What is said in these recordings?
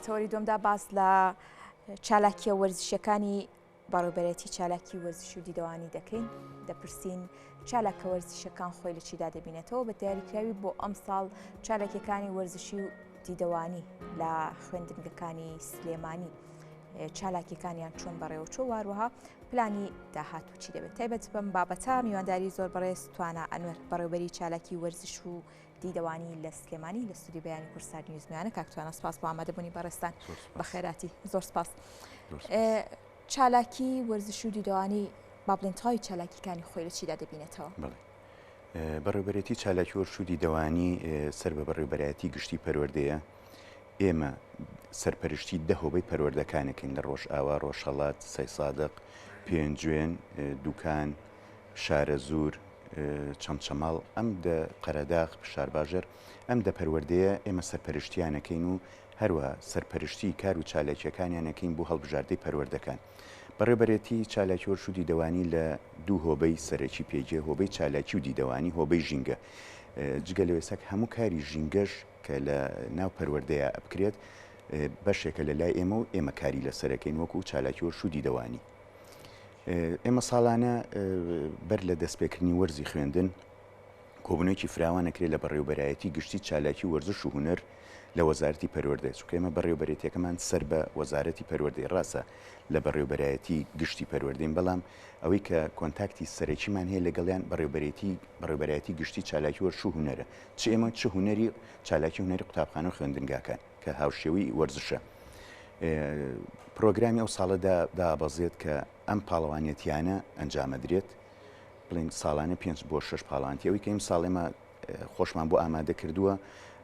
تەوەری دووەمدا باس لە چالاکیە وەرزشیەکانی بەڕێوبەرێتی چالاکی وەرزشی و دیدەوانی دەکەین دەپرسین چالاکە وەرزشەکان خۆی لە چیدا دەبینێتەوە بە دیاریکراوی بۆ ئەمساڵ چالاکیەکانی وەرزشی و دیدەوانی لە خوێندنگەکانی سلێمانی چالاکیەکانیان چۆن بەڕێوەچۆ واروەها پلانی داهاتوو چی دەبێت تایبەت بەم بابەتە میوانداری زۆر بەڕێز توانا ئەنوەر بەڕێوبەری چالاکی وەرزش و دیدەوانی لە سلێمانی لە ستودیۆ بەیانی کوردستان نیوز میوانە کاک توانا سپاس بۆ ئامادەبوونی بەڕێزتان بەخێراتی زۆر سپاس چالاکی وەرزشی و دیدەوانی با بڵێن تەواوی چالاکیەکانی خۆی لە چیدا دەبینێتەوە؟ بەڵێ بەڕێوبەرێتی چالاکی وەرش و دیدەوانی سەر بە بەڕێوبەرایەتی گشتی پەروەردەیە ئێمە سەرپەرشتی دە هۆبەی پەروەردەکانەکەین لە ڕۆژئاوا ڕۆژهەڵات سەیسادق پێنجوێن دوکان شارەزوور، چەمچەماڵ، ئەم دە قەرەداغ، شارباژێڕ، ئەم دە پەروەردەیە ئێمە سەرپەرشتیان ئەکەین و هەروەها سەرپەرشتی کار و چالاکییەکانیان ئەکەین بۆ هەڵبژاردەی پەروەردەکان. بەڕێوبەرێتی چالاکی وەرش و دیدەوانی لە دوو هۆبەی سەرەکی پێکدێ، هۆبەی چالاکی و دیدەوانی، هۆبەی ژینگە. جگە لەوێ سەگ هەموو کاری ژینگەش کە لە ناو پەروەردەیا ئەبکرێت بەشێکە لە لای ئێمە و ئێمە کاری لەسەر ئەکەین وەکوو چالاکی وەرش و دیدەوانی. ئێمە ساڵانە بەر لە دەستپێکردنی وەرزی خوێندن کۆبوونەوەیەکی فراوان ئەکرێت لە بەڕێوەبەرایەتی گشتی چالاکی وەرزش و هونەر لە وەزارەتی پەروەردە چونکە ئێمە بەڕێوەبەرێتیەکەمان سەر بە وەزارەتی پەروەردەی ڕاستە لە بەڕێوەبەرایەتی گشتی پەروەردەین بەڵام ئەوەی کە کۆنتاکتی سەرەکیمان هەیە لەگەڵیان بەڕێوەبەرێتی بەڕێوەبەرایەتی گشتی چالاکی وەرزش و هونەرە چ ئێمە چ هونەری چالاکی هونەری قوتابخانە و خوێندنگاکان کە هاوشێوەی وەرزشە پرۆگرامی ئەو ساڵە دابەزێت کە ئەم پاڵەوانێتیانە ئەنجامەدرێت بڵین ساڵانە پێنج بۆ شش پاڵانتی ئەوی کە ئەم ساڵ ئێمە خۆشمان بۆ ئامادە کردووە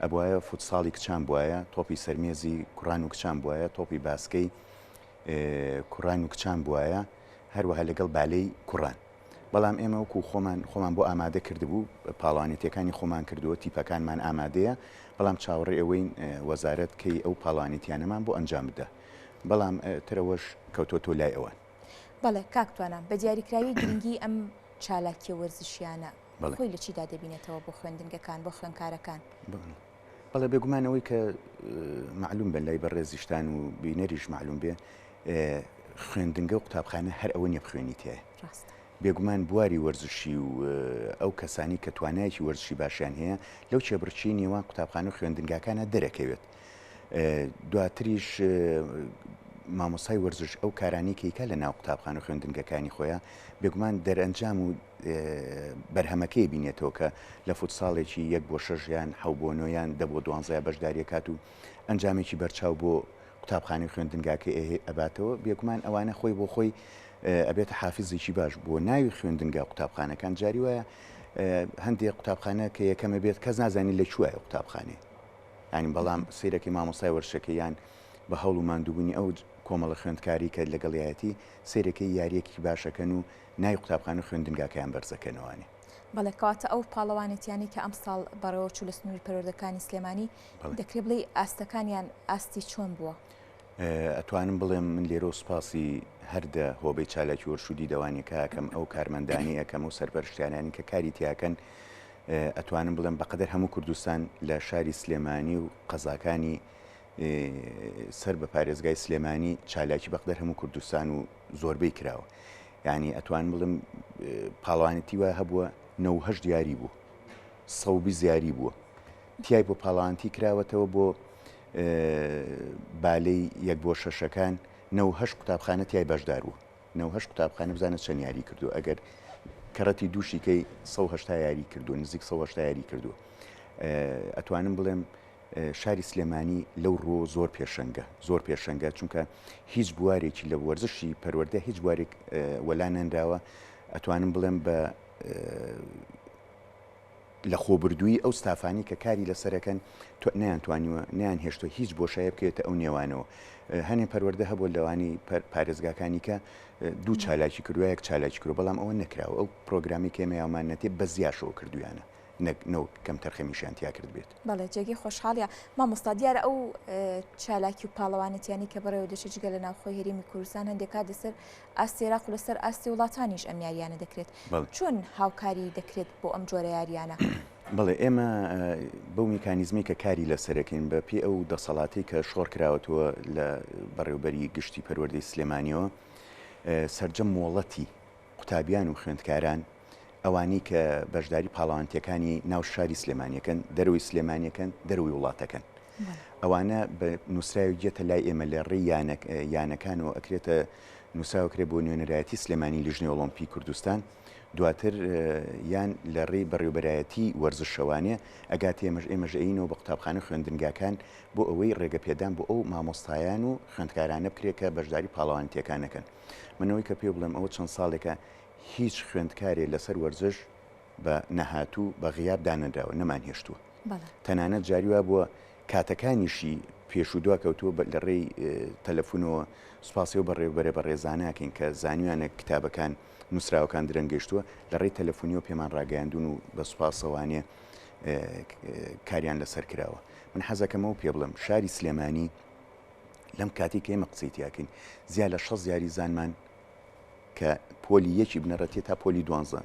ئەبواە فوتساڵی کچان بواە تۆپی سەرمێزی کوڕان و کچان بواە تۆپی باسکەی کوڕان و کچان بواە هەروەها لەگەڵ بالەی کوڕان بەڵام ئێمە وەکو خۆمان خۆمان بۆ ئامادە کردبوو، پاڵەوانێتیەکانی خۆمان کردووە، تیپەکانمان ئامادەیە، بەڵام چاوەڕێی ئەوەین وەزارەت کەی ئەو پاڵەوانێتیانەمان بۆ ئەنجام بدا، بەڵام تر ئەوەش کەوتۆتەوە لای ئەوان. بەڵێ کاک توانا، بە دیاریکراوی گرنگی ئەم چالاکیە وەرزشیانە خۆی لە چیدا دەبینێتەوە بۆ خوێندنگەکان، بۆ خوێندکارەکان؟ بەڵێ بێگومان ئەوەی کە مەعلوم بە لای بەڕێزیشتان و بینەریش مەعلوم بێ خوێندنگە و قوتابخانە هەر ئەوە نیە بخوێنی تیایە بێگومان بواری وەرزشی و ئەو کەسانی کە توانایەکی وەرزشی باشیان هەیە لەو کێبڕکێی نێوان قوتابخانە و خوێندنگاکانە دەرەکەوێت دواتریش مامۆسای وەرزش ئەو کارانی کەیکە لە ناو قوتابخانە و خوێندنگەکانی خۆیان بێگومان دەرئەنجام و بەرهەمەکەی بینێتەوە کە لە فوتساڵێکی یەک بۆ شەش یان حەو بۆ نۆ یان دە بۆ دوانزەیا بەشداریەکات و ئەنجامێکی بەرچاو بۆ قوتابخانەی خوێندنگاکەی ئەباتەوە، بێگومان ئەوانە خۆی بۆ خۆی ئەبێتە حافزێکی باش بۆ ناوی خوێندنگا قوتابخانەکان جاری وایە هەندێک قوتابخانە کە یەکەمە بێت کەس نازانێت لە کوێ قوتابخانەیە ینی بەڵام سیرەکەی مامۆستای وەرشەکەی یان بە هەوڵ و ماندووبوونی ئەو کۆمەڵە خوێندکاری کە لەگەڵیایەتی سیرەکەی یاریەکی باشەکەن و ناوی قوتابخانە و خوێندنگاکەیان بەرزەکەنەوەێ. بەڵێ کەواتە ئەو پاڵەوانێتیانەی کە ئەمساڵ بەڕێوەچوو لە سنووری پەروەردەکانی سلێمانی دەکرێ بڵێی ئاستەکانیان ئاستی چۆن بووە؟ ئەتوانم بڵێم من لێرەوە سوپاسی هەر دە هۆبەی چالاکی وەرش و دیدەوانیەکە ئەکەم، ئەو کارمەندانی ئەکەم، ئەو سەرپەرشتیارانی کە کاری تیاکەن، ئەتوانم بڵێم بەقەدەر هەموو کوردستان لە شاری سلێمانی و قەزاکانی سەر بە پارێزگای سلێمانی چالاکی بەقدەر هەموو کوردستان و زۆربەی کراوە. یانی ئەتوانم بڵێم پاڵەوانێتی وای هەبووە 98 یاری بوو 120 یاری بووە تای بۆ پاڵەوانتی کراوەتەوە بۆ بالەی یەک بۆ شەشەکان 98 قوتابخانە تای بەشدار بوو 98 قوتابخانە بزانە چەند یاری کردو ئەگەر کەڕەتی دووشیکەی 180 یاری کردو نزیک 180 یاری کردو ئەتوانم بڵێم شاری سلێمانی لەو ڕووەوە زۆر پێشەنگە، زۆر پێشەنگە، چونکە هیچ بوارێکی لە وەرزشی پەروەردە هیچ بوارێک وەلا نەنراوە، ئەتوانم بڵێم بە لە خۆبردووی ئەو ستافانی کە کاری لەسەرەکەن نەیانتوانیوە نیان هێشتوە هیچ بۆشایە بکەوێتە ئەو نێوانەوە. هەنێ پەروەردە هەبوو لەوانی پارێزگاکانی کە دوو چالاکی کردوە یەک چالاکی کردوە بەڵام ئەوە نەکراوە ئەو پرۆگرامی کە ئێمە یامان نەتێ بە زیاشەوە کردویانە. نەک نەوەک کەمتەرخەمیشیان تیا کردبێت. بەڵێ جێگەی خۆشحاڵیە مامۆستا دیارە ئەو چالاکی و پاڵەوانێتیانی کە بەڕێوە دەچێت جگە لە ناوخۆی هەرێمی کوردستان هەندێک کات لەسەر ئاستی عێراق و لەسەر ئاستی وڵاتانیش ئەم یاریانە دەکرێت چۆن هاوکاری دەکرێت بۆ ئەم جۆرە یاریانە؟ بەڵێ ئێمە بەو میکانیزمەی کە کاری لەسەرەکەین بە پێی ئەو دەسەڵاتەی کە شۆڕ کراوەتەوە لە بەڕێوبەری گشتی پەروەردەی سلێمانیەوە سەرجەم مۆڵەتی قوتابیان و خوێندکاران ئەوانەی کە بەشداری پاڵەوانتیەکانی ناو شاری سلێمانیەکەن دەرەوەی سلێمانیەکەن دەرەوەی وڵاتەکەن ئەوانە بە نووسراوی گێتە لای ئێمە لە ڕێی یانەکان و ئەکرێتە نووسراوەکرێ بۆ نوێنەرایەتی سلێمانی لیژنەی ئۆڵۆمپی کوردستان دواتر یان لە ڕێی بەڕێوبەرایەتی وەرزشەوانێ ئەگاتە ئێمەش ئێمەش ئەیینەوە بە قوتابخانە و خوێندنگاکان بۆ ئەوەی ڕێگەپێدان بۆ ئەو مامۆستایان و خوێندکارانە بکرێت کە بەشداری پاڵەوانێتیەکان نەکەن. من ئەوەی کە پێ بڵێم ئەوە چەند ساڵێکە هیچ خوێندکارێ لەسەر وەرزش بە نەهاتوو بە غیاب دانەنراوە نەمانهێشتووە. تەنانەت جاری وا بووە کاتەکانیشی پێش و دوا کەوتووە لە ڕێی تەلەفونەوە سوپاسی ئەو بەڕێوەبەرە بەڕێزانە ئەکەین کە زانیویانە کتابەکان نووسراوەکان درەنگ گەیشتووە لە ڕێی تەلەفونیەوە پێمان ڕاگەیاندوون و بە سوپاسەوانێ کاریان لەسەر کراوە من حەزەکەم ئەو پێ بڵێم شاری سلێمانی لەم کاتی کە ئێمە قسەی تیاکەین زیاد لە 6 یاریزانمان کە پۆلی یەکی بنەڕەتیە تا پۆلی دوانزە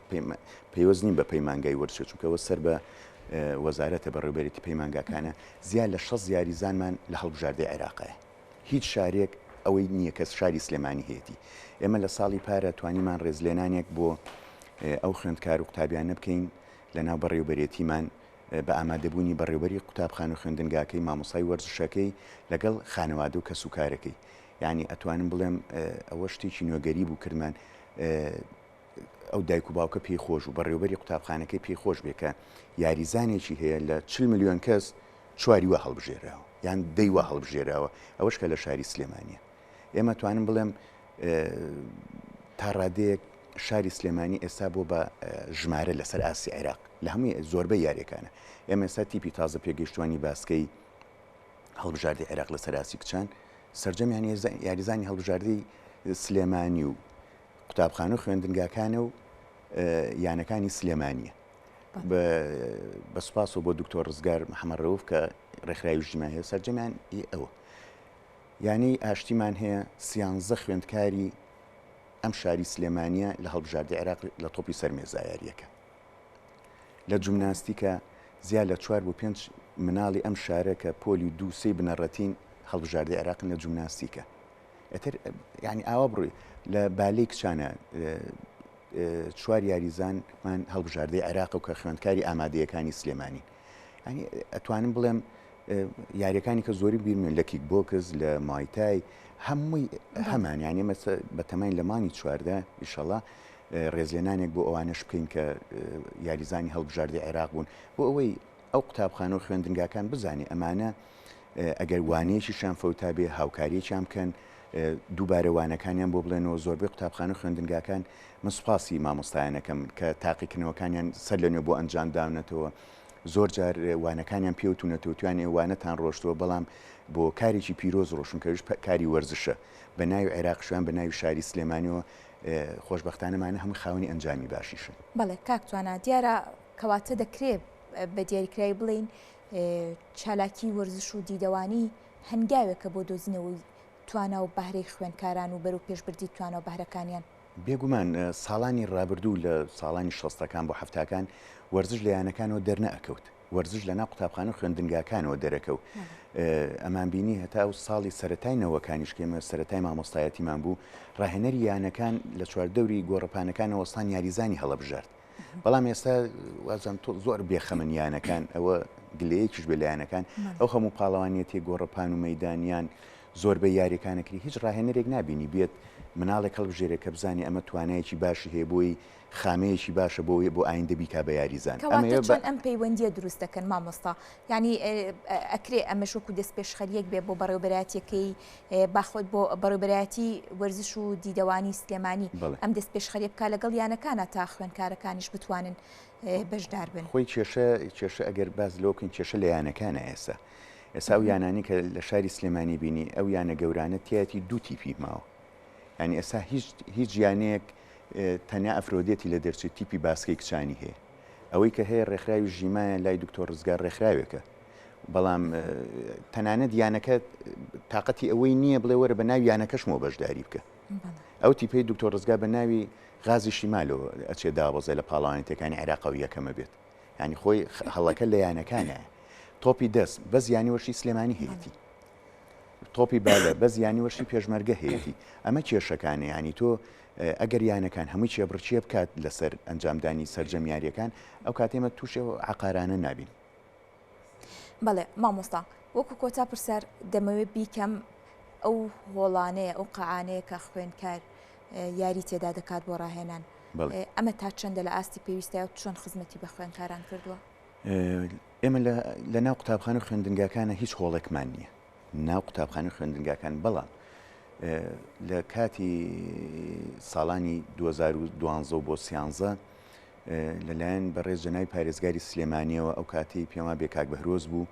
پەیوەست نین بە پەیمانگای وەرزشی چونکە ئەوە سەر بە وەزارەتە بەڕێوبەرێتی پەیمانگاکانە زیاد لە 6 یاریزانمان لە هەڵبژاردەی عێراقایە هیچ شارێک ئەوەی نییە کە شاری سلێمانی هەیەتی ئێمە لە ساڵی پارە توانیمان ڕێزلێنانێک بۆ ئەو خوێندکار و قوتابیانە بکەین لە ناو بەڕێوبەرێتیمان بە ئامادەبوونی بەڕێوبەری قوتابخانە و خوێندنگاکەی مامۆستای وەرزشەکەی لەگەڵ خانەوادە و کەسوکارەکەی یانی ئەتوانم بڵێم ئەوە شتێکی نوێگەری بوو کردمان ئەو دایک و باوکە پێی خۆش و بەڕێوبەری قوتابخانەکەی پێی خۆش بێ کە یاریزانێکی هەیە لە 40 ملیۆن کەس چواری وا هەڵبژێراوە یان دەی وا هەڵبژێراوە ئەوەش کە لە شاری سلێمانیە ئێمە توانم بڵێم تا ڕادەیەک شاری سلێمانی ئێستا بۆ بە ژمارە لەسەر ئاستی عێراق لە هەمووی زۆربەی یاریەکانە ئێمە ئێستا تیپی تازە پێگەیشتوانی باسکەی هەڵبژاردەی عێراق لەسەر ئاستی کچان سەرجەمیان یاریزانی هەڵبژاردەی سلێمانی و قوتابخانە و خوێندنگاکانە و یانەکانی سلێمانیە بە سوپاسەوە بۆ دکتۆر ڕزگار محەممەد ڕەوف کە ڕێکخراوی ژیما هەیە سەرجەمیان ئەوە یانەی ئاشتیمان هەیە سیانزە خوێندکاری ئەم شاری سلێمانە لە هەڵبژاردی عێراق لە تۆپی سەرمێزا یاریەکە لە جومناستیکا زیا لە چوار بۆ پێنج مناڵی ئەم شارە کە پۆلی دوو سێی بنەڕەتین هەڵبژاردەی عێراقن لە جومناستیکا ئیتر یعنی ئاوا بڕۆی لە بالەی کچانە چوار یاریزانمان هەڵبژاردەی عێراق و کە خوێندکاری ئامادەیەکانی سلێمانی ینی ئەتوانم بڵێم یاریەکانی کە زۆری بیرمێن لە کیک بۆکس لە مایتای هەمووی هەمان یانی ئێمە بەتەماین لە مانگی چواردا ئیشەڵا ڕێزلێنانێک بۆ ئەوانەش بکەین کە یاریزانی هەڵبژاردەی عێراق بوون بۆ ئەوەی ئەو قوتابخانە و خوێندنگاکان بزانێ ئەمانە ئەگەر وانەیەکیشیان فەوتابێ هاوکاریەکیان بکەن دووبارە وانەکانیان بۆ بڵێنەوە زۆربەی قوتابخانە و خوێندنگاکان من سوپاسی مامۆستایانەکەم کە تاقیکردنەوەکانیان سەر لە نوێ بۆ ئەنجام داونەتەوە زۆر جار وانەکانیان پێوتونەتەوە تویان ئێ وانەتان ڕۆشتووە بەڵام بۆ کارێکی پیرۆز ڕۆشن کەویش کاری وەرزشە بە ناوی عێراق شویان بە ناوی شاری سلێمانیەوە خۆشبەختانە مانە هەمووی خاوەنی ئەنجامی باشیشن. بەڵێ کاک توانا دیارە کەواتە دەکرێ بە دیاریکراوی بڵێین چالاکی وەرزش و دیدەوانی هەنگاوێکە بۆ دۆزینەوەی توانا و بەهرەی خوێندکاران و بەرەو پێشبردی توانا و بەهرەکانیان. بێگومان ساڵانی ڕابردوو لە ساڵانی شەستەکان بۆ حەفتاکان وەرزش لە یانەکانەوە دەرنەئەکەوت، وەرزش لە ناو قوتابخانە و خوێندنگاکانەوە دەرەکەوت. ئەمانبینی هەتا ئەو ساڵی سەرەتای نەوەکانیش کە ئێمە سەرەتای مامۆستایەتیمان بوو، ڕاهێنەری یانەکان لە چواردەوری گۆڕەپانەکانەوە وەستان یاریزانی هەڵەبژارد. بەڵام ئێستا وازم تۆ زۆر بێخەمن یانەکان، ئەوە گلەیەکیش بێ لە یانەکان، ئەو هەموو پاڵەوانیەتی گۆڕەپان و مەیدانیان زۆربەی یاریەکانەکری هیچ ڕاهێنەرێک نابینی بێت مناڵێک هەڵبژێرێ کە بزانێ ئەمە توانایەکی باشی هەیە بۆی خامەیەکی باشە بۆ بۆ ئایندە بیکا بە یاریزان. کەواتە چۆن ئەم پەیوەندیە دروست دەکەن مامۆستا؟ یانی ئەکرێ ئەمەش وەکو دەستپێشخەریەک بێ بۆ بەڕێوبەرایەتیەکەی باخۆت بۆ بەڕێوبەرایەتی وەرزش و دیدەوانی سلێمانی ئەم دەستپێشخەریە بکا لەگەڵ یانەکانە تا خوێندکارەکانیش بتوانن بەشدار بن. خۆی کێشە کێشە ئەگەر باس لەوە بکەین کێشە لە یانەکانە ئێستا ئێستا ئەو یانانەی کە لە شاری سلێمانی بینی ئەو یانە گەورانە تیایەتی دوو تیپی ماوە یانی ئێستا هیچ هیچ یانەیەک تەنیا ئەفرۆدێتی لە دەرچێت تیپی باسکەی کچانی هەیە ئەوەی کە هەیە ڕێکخراوی ژیمایە لای دکتۆر ڕزگار ڕێکخراوێکە بەڵام تەنانەت یانەکە تااقەتی ئەوەی نییە بڵێ وەرە بە ناوی یانەکەشمەوە بەشداری بکە ئەو تیپەی دکتۆر ڕزگار بە ناوی غازی شیمالەوە ئەچێ دابەزێ لە پاڵەوانێتەکانی عێراقەوە یەکەمە بێت. ینی خۆی هەڵەکە لە یانەکانە تۆپی دەست بەس یانی وەرشی سلێمانی هەیەی تۆپی بالە بەس یانی وەرشی پێشمەرگە هەیەی ئەمە کێشەکانە ینی تۆ ئەگەر یانەکان هەمووی چێبڕچیە بکات لەسەر ئەنجامدانی سەرجەم یاریەکان ئەو کاتێمە تووشێ عقارانە نابین. بەڵێ مامۆستا وەکو کۆتا پرسیار دەمەوێت بیکەم ئەو هۆڵانەیە ئەو قەعانەیە کە خوێندکار یاری تێدا دەکات بۆ ڕاهێنان ئەمە تا چەندە لە ئاستی پێویستە و چۆن خزمەتی بە خوێندکاران کردووە؟ ئێمە لە ناو قوتابخانە و خوێندنگاکانە هیچ هۆڵێکمان نییە ناو قوتابخانە و خوێندنگاکان بەڵام لە کاتی ساڵانی 2012 بۆ سیانزە لەلایەن بەڕێز جەنابی پارێزگاری سلێمانیەوە ئەو کاتەی پێم وابێ کاک بەهرۆز بوو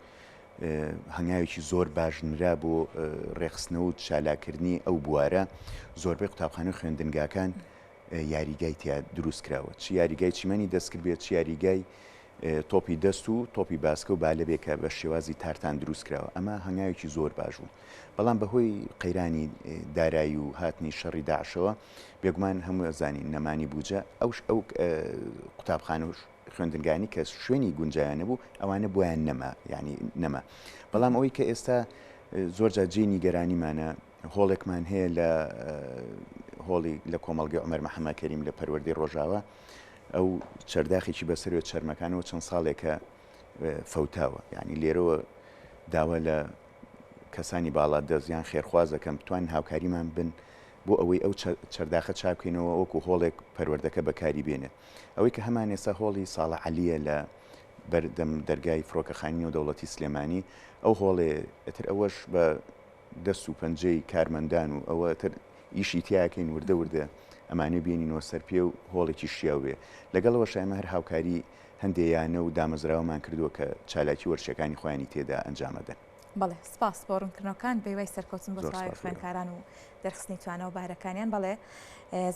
هەنگاوێکی زۆر باش نرا بۆ ڕێکخستنەوە و چالاکردنی ئەو بوارە زۆربەی قوتابخانە و خوێندنگاکان یاریگای تیا دروست کراوە چ یاریگای چیمەنی دەستکرد بێت چ یاریگای تۆپی دەست و تۆپی باسکە و بالە بێ کە بە شێوازی تارتان دروست کراوە ئەمە هەنگاوێکی زۆر باش بوو بەڵام بەهۆی قەیرانی دارایی و هاتنی شەڕی داعشەوە بێگومان هەموو ئەزانین نەمانی بوجە ئەوش ئەو قوتابخانە و خوێندنگانی کە شوێنی گونجایان نەبوو ئەوانە بۆیان نەما یعنی نەما بەڵام ئەوەی کە ئێستا زۆر جار جێی نیگەرانیمانە هۆڵێکمان هەیە لە هۆڵی لە کۆمەڵگەی عومەر محەممە کەریم لە پەروەردەی ڕۆژاوا ئەو چەرداخێکی بەسەروێت چەرمەکانەوە چەند ساڵێکە فەوتاوە یعنی لێرەوە داوا لە کەسانی باڵا دەست یان خێرخواز دەکەم بتوانن هاوکاریمان بن بۆ ئەوەی ئەو چەرداخە چاک بکەینەوە وەکو هۆڵێک پەروەردەکە بەکاری بێنێت ئەوەی کە هەمان ئێستا هۆڵی ساڵە عەلیە لە بەردەم دەرگای فڕۆکەخانی نێودەوڵەتی سلێمانی ئەو هۆڵێ ئەتر ئەوەش بە دەست و پەنجەی کارمەندان و ئەوە تر ئیشی تیاکەین وردە وردە ئەمانە بێنینەوە سەر پێ و هۆڵێکی شیاو بێ لەگەڵەوەش ئێمە هەر هاوکاری هەندێ یانە و دامەزراوەمان کردووە کە چالاکی وەرزشیەکانی خۆیانی تێدا ئەنجامەدەن. بەڵێ سپاس بۆ ڕوونکردنەوەکان، بەهیوای سەرکەوتن بۆ زۆر تەواوی سپاس بۆ ئێوە. خوێندکاران و دەرخستنی توانا و بەهرەکانیان. بەڵێ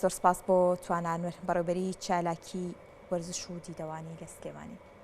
زۆر سپاس بۆ توانا ئەنوەر، بەڕێوبەری چالاکی وەرزش و دیدەوانی لە سلێمانی.